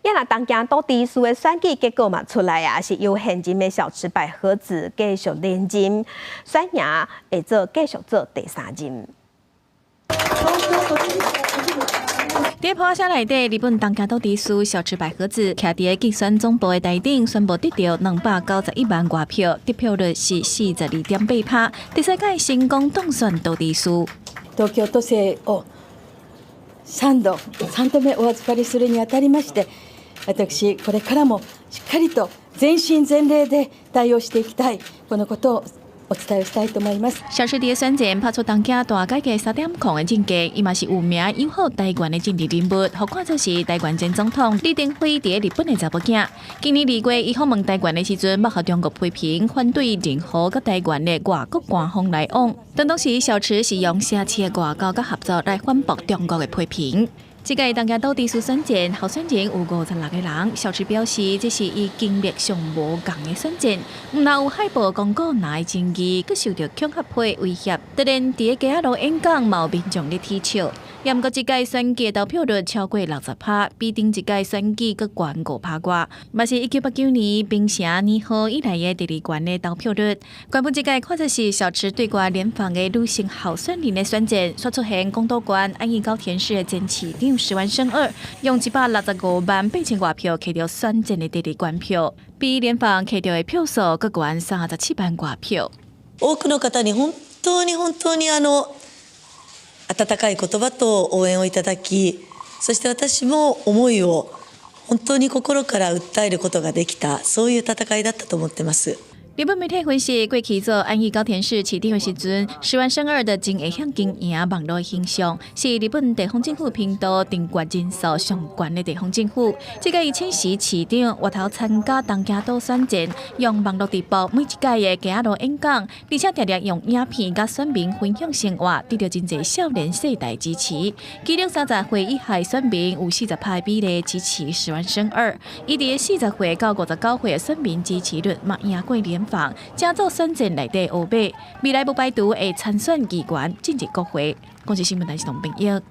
啊若東京都知事的選舉結果嘛出來啊，是由現任的小池百合子繼續連任，選贏會做繼續做第三任。佇破車內底，日本東京都知事小池百合子徛佇競選總部的台頂，宣布得著291萬外票，得票率是42.8%，第三屆成功當選都知事。東京都政を3度3度目お預かりするにあたりまして、私これからもしっかりと全身全霊で対応していきたい、このことをお伝えしたいと思います。小池佇選戰拍出東京大改革3.0的政見，伊嘛是有名友好台灣的政治人物，予看做是台灣前總統李登輝佇日本的查某囝。今年2月，伊訪問台灣的時陣，捌予中國批評反對任何佮台灣的外國官方來往。但當時小池是用城市的外交佮合作來反駁中國的批評。這屆東京都知事選戰候選人有56個人，小池表示這是伊經歷上無仝的選戰，毋但有海報公告拿的爭議，閣受著恐嚇批威脅，就連佇街仔路演講，嘛有民眾咧啼笑。毋過這屆選舉投票率超過60%，比頂一屆選舉閣懸5%外，嘛是1989年平成年號以來的第二懸的投票率。原本這屆看做是小池對決蓮舫的女性候選人的選戰，煞出現廣島縣安芸高田市的前市長石丸伸二，用165萬8千外票摕著選戰的第二關票，比蓮舫摕著的票數閣懸37萬外票。多くの方に本当に本当に温かい言葉と応援をいただき、そして私も思いを本当に心から訴えることができた、そういう戦いだったと思ってます。日本媒體分析，過去做安芸高田市市長的時陣，石丸伸二就真會曉經營網路形象，是日本地方政府頻道訂閱人數上懸的地方政府。這屆伊請辭市長，外頭參加東京都選戰，用網路直播每一屆的街仔路演講，而且定定用影片佮選民分享生活，得著真濟少年世代支持。其中30歲以下選民有40%比例支持石丸伸二，伊佇40歲到59歲的選民支持率嘛贏過蓮舫，成做選戰內底黑馬，未來無排除會參選議員進入國會。公視新聞台是董炳英。